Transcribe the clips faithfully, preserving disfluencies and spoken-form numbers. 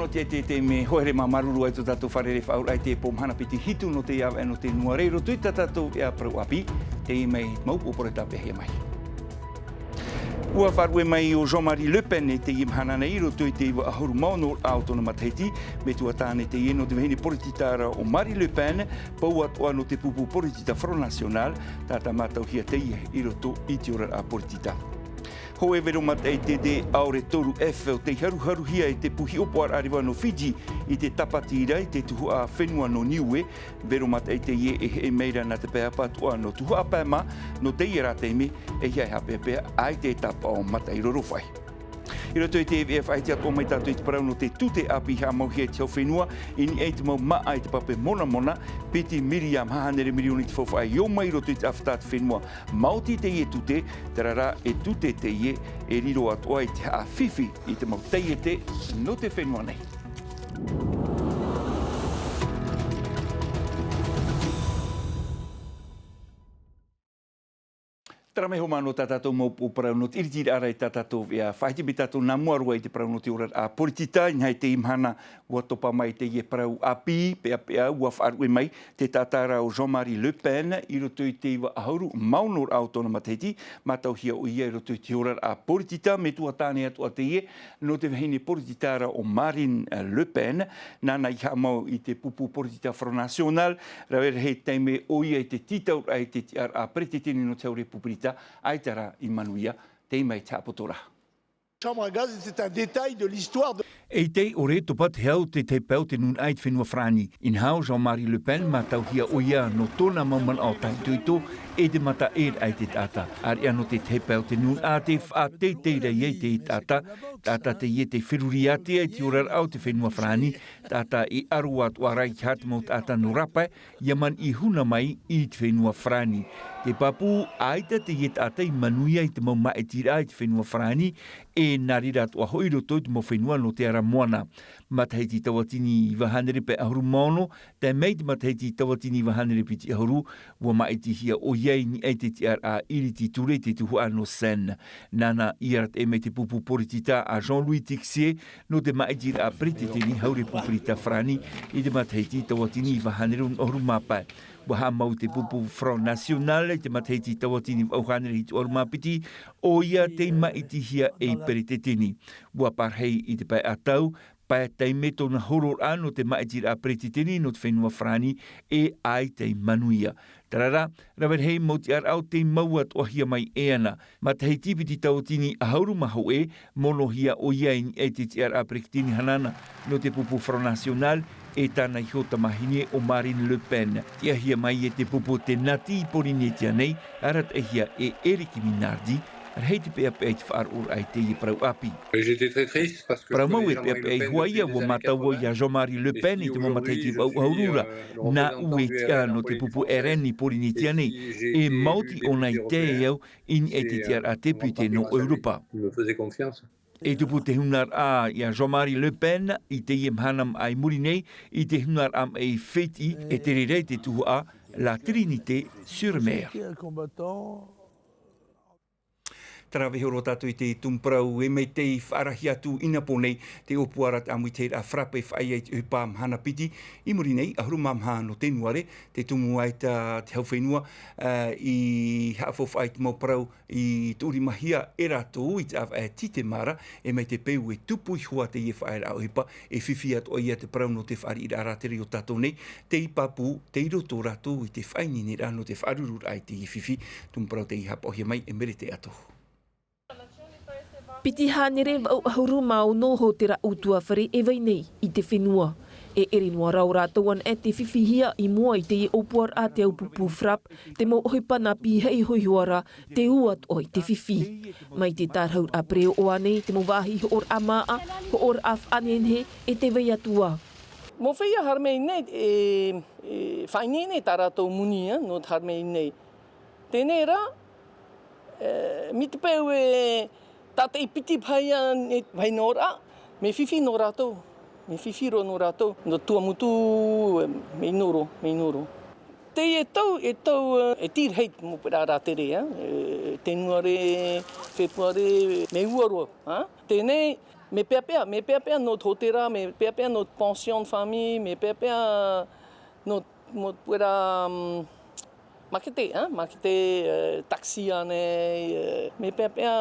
Te, te, te mea hoa here māuruuru ai tō tātou fārerei faʻaauraʻa i te pō mahana piti hitu nō te ʻāvaʻe nō te nuare i roto i tā tātou ʻēʻa parau ʻāpī, teie mai mau pō pōreta pēhea mai. ʻUa faʻaruʻe mai ʻo Jean-Marie Le Pen i teie mahana nei i roto i te iva ʻahuru mā ono raʻa o tōna matahiti, metua tāne teie nō te vahine poritita ra ʻo Marine Le Pen, pau atoʻa nō te pupu poritita Front National, taʻata mātauhia teie i roto i te oraraʻa poritita. Hōʻē vero mataʻi tētē ʻaore toru F o tei haruharuhia e te pū hiʻopoʻaraʻa reva nō Fiji i te tāpati ra i te tuhaʻa fenua nō Niue, vero mataʻi teie e heʻe mai ra nā te pae ʻāpī atoʻa nō tuhaʻa pae mā, nō teie rā taime, ʻeiaha e haʻapeʻapeʻa, ʻaita e tāpaʻo mataʻi rorofaʻi. I roto i te ʻēʻa faʻahiti atoʻa mai tātou i te parau nō te tute ʻāpī i haʻamauhia i te hau fenua, i niʻa i te mau māʻa i te pape monamona, piti miriama hānere mirioni te faufaʻa i ō mai i roto i te ʻāfata a te fenua. Maoti teie tute, terā rā e tute teie e riro atoʻa i te haʻafifi i te mau taiete nō te fenua nei. Terā mai hoʻi nō tā tātou mau pō parau nō te ʻiritiraʻa ra i tā tātou ʻēʻa faʻahiti mai tātou nā mua roa i te parau nō te oraraʻa poritita, inaha i teie mahana ʻua topa mai teie parau ʻāpī, peʻapeʻa, ʻua faʻaruʻe mai te taʻata ra ʻo Jean-Marie Le Pen, i roto i te iva ʻahuru mā ono raʻa o tōna matahiti, mātauhia ʻoia i roto i te oraraʻa poritita, metua tāne atoʻa teie, nō te vahine poritita ra ʻo Marine Le Pen, nāna i haʻamau i te pupu poritita Front National, rave rahi taime ʻoia i te tītauraʻa i te tiʻaraʻa peretiteni nō te hau repupirita, ʻaita rā i manuia, teie mai te haʻapoto ra. Chambre à gaz, c'est un détail de l'histoire de... E tei ʻore topa te hau te tahi pae o te nūnaʻa i te fenua Farāni. Inaha ʻo Jean-Marie Le Pen, mātauhia ʻoia nō tōna mau manaʻo tāʻitoʻito, e te mataʻeraʻa i te taʻata. ʻĀreʻa nō te tahi pae o te nūnaʻa tē faʻateitei ra ia i te taʻata, taʻata teie tē feruri atu ai i te oraraʻa o te fenua Farāni, taʻata e ʻaro atoʻa ra i te hā te mau taʻata nō rāpae, ʻia maniʻi huna mai i te fenua Farāni. Te pāpū, ʻaita teie taʻata i manuia i te mau māʻitiraʻa i te fenua Farāni, e nā reira atoʻa hoʻi i roto i te mau fenua nō te ara moana. Matahiti tauatini iva hānere pae ʻahuru mā ono, tae mai te matahiti tauatini iva hānere piti ʻahuru, ʻua māʻitihia ʻoia i niʻa i te tiʻaraʻa iriti ture i te tuhaʻa nō Seine. Nāna i arataʻi mai te pupu poritita a Jean-Louis Texier, nō te māʻitiraʻa peretiteni hau repupirita Farāni i te matahiti tauatini iva hānere ono ʻahuru mā pae. ʻUa haʻamau i te pupu Front National i te matahiti tauatini vaʻu hānere hitu ʻahuru mā piti, ʻoia tei māʻitihia ei peretiteni. ʻUa parahi i te pae ʻatau, pae taime tōna hororaʻa nō te māʻitiraʻa peretiteni nō te fenua Farāni, e ʻaita i manuia. Terā rā, rave rahi mau tiʻaraʻa tei mau atoʻahia mai e ana. Matahiti piti tauatini ʻahuru mā hōʻē, monohia ʻoia i niʻa i te tiʻaraʻa peretiteni hanahana nō te pupu Front National, e tāna iho tamāhine ʻo Marine Le Pen. Tiʻahia mai e te pupu tēnati i Porinetia nei, arataʻihia e Eric Minardi, rahi te peʻapeʻa i te faʻaroʻoraʻa i teie parau ʻāpī. Parau mau e peʻapeʻa iho ā ia, ʻua mātau au iā Jean-Marie Le Pen i te mau matahiti vaʻu ʻahuru ra, nā ʻu e tiʻa nō te pupu R N i Porinetia nei, e maoti ʻōna i tae e au i niʻa i te tiʻaraʻa tēpite nō ʻEuropa. E tupu te hunaraʻa iā Jean-Marie Le Pen i teie mahana maʻa i muri nei, i te hunaraʻa maʻi fētiʻi e tere ra i te tuhaʻa La Trinité-sur-Mer. Terā vaiho roa tātou i te tumu parau, e mai tei faʻarahi atu i nā pō nei te ʻōpuaraʻa te ʻāmuitahiraʻa Frappe e faʻaea i te ʻohipa mahana piti i muri nei, ʻahuru mā maha nō Tenuare, te tumu ʻaita te hau fenua, ā, i haʻafaufaʻa i te mau parau i tuʻurimahia e rātou i te ʻāvaʻe Tite Mara, e mai te peu e tupu iho ā teie faʻaearaʻa ʻohipa, e fifi atoʻa ia te parau nō te fāriʻiraʻa rātere o tātou nei, tei pāpū, tei roto rātou i te faʻaineineraʻa nō te faʻarururaʻa i teie fifi, tumu parau tei haʻapaʻohia mai e Merete Atohu. Piti hānere vaʻu ʻahuru mā ono hōtēra ʻutuāfare e vai nei i te fenua. E ʻere noa rā ʻo rātou anaʻe tē fifihia i mua i teie ʻōpuaraʻa te aupupū Frappe, te mau ʻohipa nā pīhaʻi ihoiho ra, tē ū atoʻa i te fifi. Mai te tārahu ʻāpere ʻō ānei, te mau vāhi hoʻoraʻa māʻa, hoʻoraʻa faʻanehenehe, e te vai atu ā. Mō feiā haere mai nei, e, e faʻaineine tā rātou moni, ā, nō te haere mai nei. Teie rā, e, mai te peu e tātaʻi piti paha ia, e, paha nō rā, mea fifi nō rātou. Mea fifi roa nō rātou. Nō Tuamotu, e, mea ʻino roa, mea ʻino roa. Teie tau, e tau, e, e tīrahi te mau pūʻoraʻa rātere, ā. E, Tenuare, Fepuare, mea ua roa, ā. Teie, Me peapea, me peapea nō te hōtēra, me peapea nō te pension de famille, me peapea nō, nō te puera, mm, makete, hein, makete, eh, taxi ānei, eh, me peapea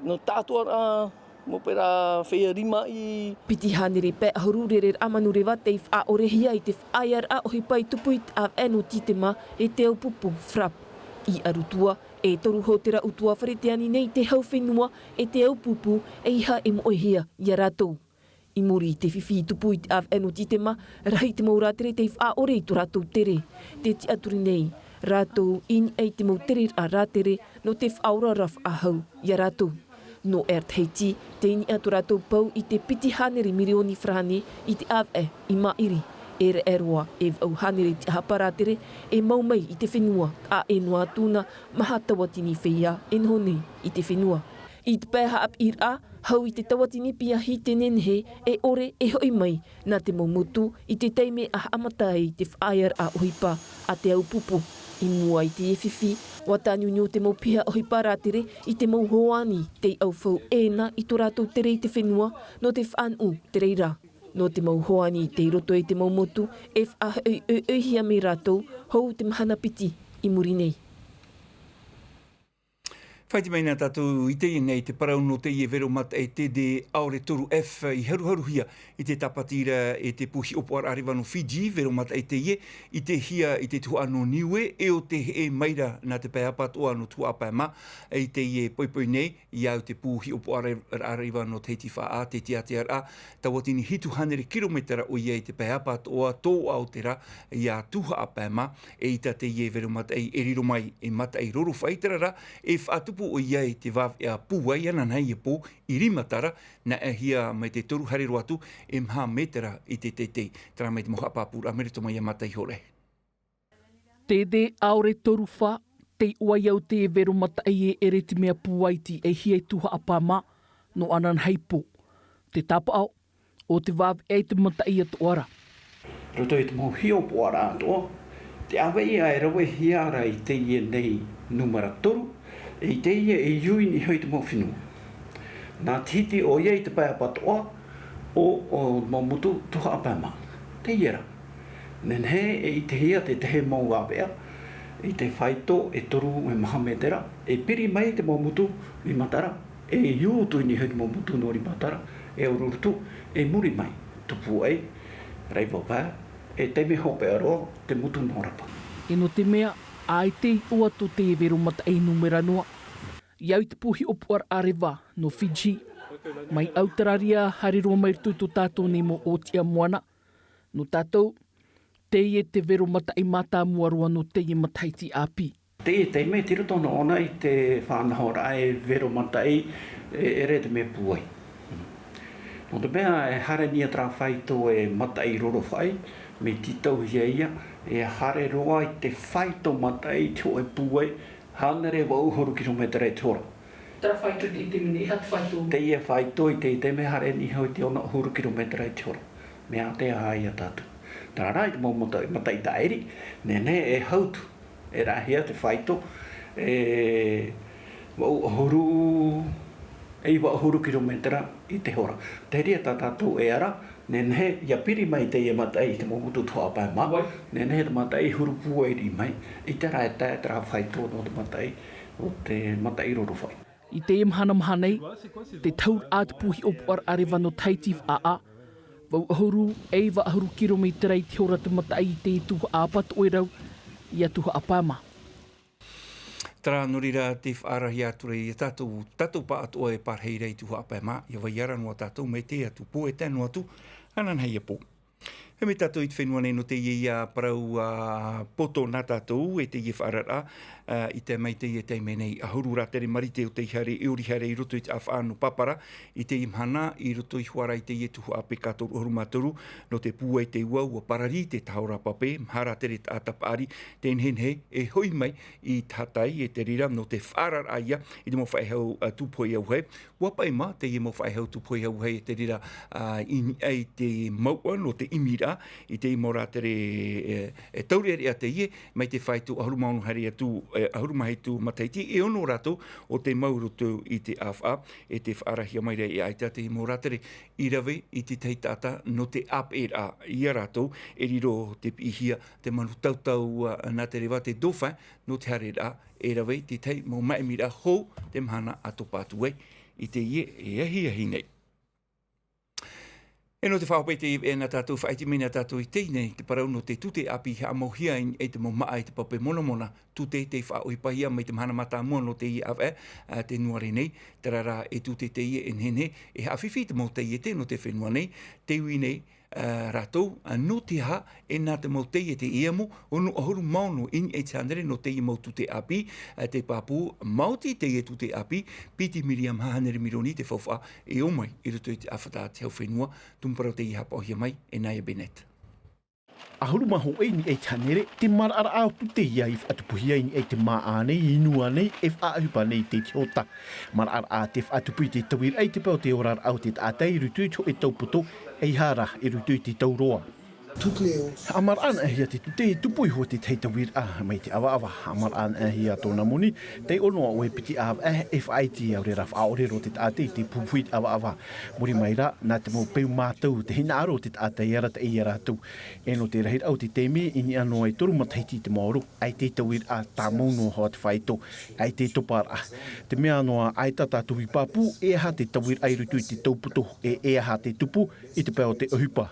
nō tātuaraʻa, mō puera feiā rimaʻī. Piti hānere pae ʻahuru rereraʻa manureva tei faʻaʻorehia i te faʻaearaʻa ʻohipa i tupu i te ʻāvaʻe nō Tītema e te au pupu FRAP. I Arutua, e toru hōtēra ʻutuāfare tē ani nei i te hau fenua e te au pupu, ʻeiaha e moʻehia ia rātou. I muri i te fifi i tupu i te ʻāvaʻe nō Tītema, rahi te mau rātere tei faʻaʻore i tō rātou tere. Tē tiʻaturi nei rātou i niʻa i te mau tereraʻa rātere nō te faʻaoraraʻa faʻahou ia rātou. Nō Air Tahiti, tei niʻa tō rātou pou i te piti hānere mirioni farāne i te ʻāvaʻe i maʻiri. E raʻe roa, e vaʻu hānere tiʻahapa rātere e mau mai i te fenua, ʻa e noa atu na maha tauatini feiā e noho nei i te fenua. I te pae haʻapiʻiraʻa, hau i te tauatini piahi te nehenehe e ʻore e hoʻi mai nā te mau motu i te taime a haʻamata ai te faʻaearaʻa ʻohipa a te au pupu. I mua i te fifi, ʻua tāniuniu te mau piha ʻohipa rātere i te mau hoani tei ʻaufau ʻē na i tō rātou tere i te fenua nō te faʻanuʻu te reira. Nō te mau hoani tei roto i te mau motu e faʻahoʻihoʻihia mai rātou hou te mahana piti i muri nei. Faʻaʻite mai na tātou i teie nei te parau nō teie vero mataʻi TD ʻaore toru F i haruharuhia i te tāpati ra e te pū hiʻopoʻaraʻa reva nō Fiji, vero mataʻi teie i ʻitehia i te tuhaʻa nō Niue e ʻo tē heʻe mai ra nā te pae ʻapatoʻa nō Tuhaʻa Pae Mā. I teie poʻipoʻi nei, i au te pū hiʻopoʻaraʻa reva nō Tahiti Faʻaʻā, te tiatearaʻa, tauatini hitu hānere kirometera ʻoia i te pae ʻapatoʻa tō Aotera ia Tuhaʻa Pae Mā. E ʻita teie vero mataʻi e riro mai e mataʻi rorofaʻi, terā rā, e faʻatupu ʻoia i te vāveʻa pūai ananahi e pō i rima tara, nā ʻehia mai te toru haere roa atu e maha metera i te teitei. Terā mai te mau haʻapāpūraʻa mai roto mai ia Mataʻi Hōroʻa. TD ʻaore toru F, tei ʻoaʻoa au te vero mataʻi e ʻere te mea pūai tei ʻehia i Tuhaʻa Pae Mā, nō ananahi pō. Te tāpaʻo, ʻo te vāveʻa i te mataʻi atoʻa ra. Roto i te mau hiʻopoʻaraʻa atoʻa, te ʻāvaʻe ia e ravehia ra i teie nei numera toru, e i teie e iu i niʻa i te mau fenua. Nā Tahiti ʻoia i te pae ʻapatoʻa o, o mau motu Tuhaʻa Pae Mā. Teie rā. Nehenehe e ʻitehia te tahi mau vāveʻa i te faito e toru e maha metera, e piri mai te mau motu rima tara, e iu atu i niʻa i te mau motu nō rima tara, e ʻoroʻa atu, e muri mai, Tupuaʻi, Raivavae, e taime hopeʻa roa, te motu nō Rapa. E nō te mea, ʻaita i ʻoaʻoa atu te vero mataʻi numera noa, i au i te pū hiʻopoʻaraʻa reva nō Fiji. Mai Auteraria, haere roa mai roto i tō tātou nei mau ʻōtiʻa moana. Nō tātou, teie te vero mataʻi mātāmua roa nō teie matahiti ʻāpī. Teie taime, tei roto noa ʻōna i te faʻanahoraʻa e vero mataʻi e ʻere te mea pūai. Nō te mea, e haere nei terā faito e mataʻi rorofaʻi, mea tītauhia ia, e haere roa i te faito mataʻi i te hōʻē pūai, hānere vaʻu ʻahuru kirometera i te hora. Terā faito i te, i te mea, e aha te faito? Teie faito i te, i te mea haere nei hoʻi te ono ʻahuru kirometera i te hora. Mea ātea ia tātou. Terā rā, i te mau mata-, mataʻi tāʻiri, nehenehe e hau atu, e raʻehia te faito, e vaʻu ʻahuru, e iva ʻahuru kirometera i te hora. Te reira tā tātou e ara, nehenehe ia piri mai teie mataʻi i te mau motu Tuhaʻa Pae Mā, nehenehe te mataʻi huru pūai mai, ʻaita rā e tae terā faito nō te mataʻi, o te mataʻi rorofaʻi. I teie mahana maha nei, te tauraʻa te pū hiʻopoʻaraʻa reva nō Tahiti Faʻaʻā, vaʻu ʻahuru, e iva ʻahuru kirometera i te hora te mataʻi i te Tuhaʻa ʻApatoʻerau, ia Tuhaʻa Pae Mā. Terā nō reira te faʻaarahia atu ra ia tātou, tātou pāʻatoʻa e pārahi ra i Tuhaʻa Pae Mā, ʻia vai ara noa tātou mai teie atu pō e tae noa atu, ananahi ia pō. E mai tātou i te fenua nei nō teie ia parau, ā, poto nā tātou, e teie faʻaararaʻa, ā, i tae mai teie taime nei, ʻahuru rātere marite o tei haere, e ʻori haere i roto i te ʻāfaʻa nō Papara, i teie mahana, i roto iho ā ra i teie Tuhaʻa Peka toru ʻahuru mā toru, nō te pūai te ua, ʻua parari te taha ora pape, maha rātere taʻata paʻari, tē nehenehe e hoʻi mai i Tahatai, e te reira, nō te faʻaararaʻa ia i te mau faʻehau, ā, tūpohe auahi, ʻUa paʻi mā teie mau faʻehau tūpohe auahi, e te reira, ā, i niʻa i te mouʻa nō te ʻimiraʻa, i teie mau rātere, e, e taureʻareʻa teie, mai te faito ʻahuru mā ono haere atu, ʻahuru mā hitu matahiti, e ono rātou o te mau i roto i te ʻāvaʻa, e te faʻaarahia mai ra e ʻaita te mau rātere i rave i te tahi taʻata nō te ʻāpeʻeraʻa ia rātou, e riro te piʻihia te manu tautau nā te reva te dauphin nō te haereraʻa, e rave i te tahi mau māʻimiraʻa hou te mahana a topa atu ai i teie e ahiahi nei. E nō te faʻahope i te ivi e nā tātou faʻaiti mai nā tātou i teie nei te parau nō te tute ʻāpī haʻamauhia i te mau māʻa i te pape monamona, tute tei faʻaʻohipahia mai te mahana mātāmua nō teie ʻāvaʻe, ā, te nuare nei, terā rā e tute teie e nehenehe e haʻafifi te mau taiete nō te fenua nei, te ui nei, ā, rātou, ā, nō te aha, e nā te mau taiete e ʻamu, ono ʻahuru mā ono i niʻa i te hānere nō teie mau tute ʻāpī, ā, te pāpū, maoti teie tute ʻāpī, piti miriam hānere mironi te faufaʻa e ō mai i roto i te ʻāfata a te hau fenua, tumu parau teie haʻapaʻohia mai e Naya Bennett. ʻAhuru mā hōʻē i niʻa i te hānere te maraʻaraʻa o tute ia i faʻatupuhia i niʻa i te māʻa nei, i nua nei, e faʻaʻohipa nei i te hōtā. Maraʻaraʻa tē faʻatupu i te tauiraʻa i te pae o te oraraʻa o te taʻata i roto i te hōʻē taupoto, ʻeiaha rā i roto i te tauroa. Haʻamaraʻa anaʻe hia te tute e tupu iho te tahi tauiraʻa mai te ʻavaʻava. Haʻamaraʻa anaʻe hia tōna moni, tei ono ʻoe piti ʻāvaʻe e faʻaiti, ʻaore rā faʻaʻore roa te taʻata i te pupuhi i te ʻavaʻava. Muri mai rā, nā te mau peu mātau te hinaʻaro o te taʻata e arataʻi ia rātou. E nō te rahiraʻa o te taime, i niʻa noa i toru matahiti i te maoro, ʻaita e tauiraʻa tāmau noa hoʻi te faito, ʻaita e toparaʻa. Te mea noa ʻaita tātou i pāpū, e aha te tauiraʻa i roto i te taupoto, e, e aha te tupu i te pae o te ʻohipa.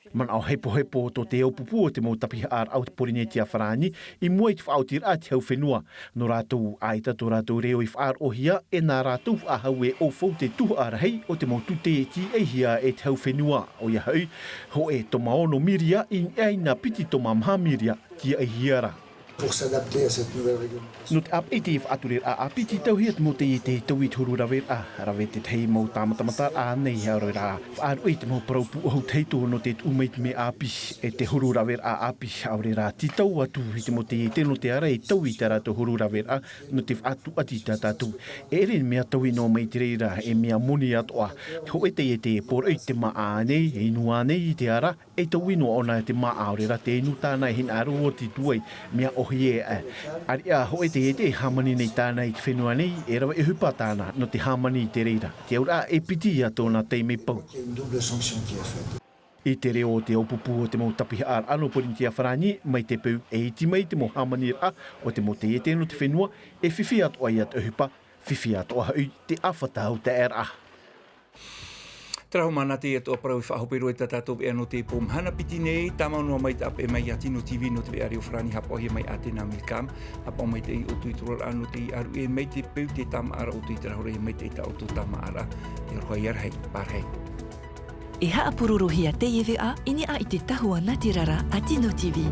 Manaʻo hepohepo tō te ʻaupūpū o te mau tapihaʻaraʻa o te Pōrīnetia Farāni, i mua i te faʻaotiraʻa a te hau fenua. Nō rātou, ʻaita tō rātou reo i faʻaroʻohia, e nā rātou faʻahou e ʻaufau te tuhaʻa rahi o te mau tute e tīaʻihia e te hau fenua, ʻoia hoʻi, hōʻē toma ono miria i niʻa i nā piti toma maha miria tīaʻihia ra. Pour s'adapter à cette nouvelle réglementation. Nō te ʻāpeʻe i te faʻatureraʻa ʻāpī, tītauhia te mau taiete e taui i te huru raveraʻa, rave te tahi mau tāmatamataraʻa nei, ʻaore rā, faʻaruʻe i te mau parau pūʻohu tahito nō te tuʻu mai i te mea ʻāpī, e te huru raveraʻa ʻāpī, ʻaore rā, tītau atu i te mau taiete nō te ara e taui i tā rātou huru raveraʻa, nō te faʻatuati i tā tātou. E ʻere mea taui noa mai i te reira, e mea moni atoʻa. Te hōʻē taiete e poroʻi i te māʻa nei, i nua nei i te ara, e taui noa ʻōna i te māʻa, ʻaore rā te inu tāna e hinaʻaro oti i tua i mea ʻōhie aʻe. ʻAreʻa hōʻē taiete e hāmani nei tāna i te fenua nei, e rave ʻohipa tāna nō te hāmani i te reira. Te auraʻa e piti ia tōna taime pau. Il y a une double sanction qui est faite. I te reo o te ʻaupūpū o te mau tapihaʻaraʻa nō Pōrīnetia Farāni, mai te peu e iti mai te mau hāmaniraʻa o te mau taiete nō te fenua, e fifi atoʻa ia te ʻohipa, fifi atoʻa hoʻi te ʻāfata o te taeraʻa. Terā hoʻi, nā teie atoʻa parau e faʻahope roa i tā tātou veʻa nō te pō mahana piti nei, tāmau noa mai te ʻāpeʻe mai a Tino TV nō te veʻa reo Farāni haʻapaʻohia mai e Atena Milcam, haʻapaʻo mai te ʻoto i te roaraʻa nō te ʻāruʻe mai te peu te tāmāʻaraʻa ʻoto i te rahorahia mai te ʻita ʻoto tāmāʻaraʻa, te aroha ia rahi, pārahi. E haʻapurorohia teie veʻa i niʻa i te tahua nātirara a Tino TV.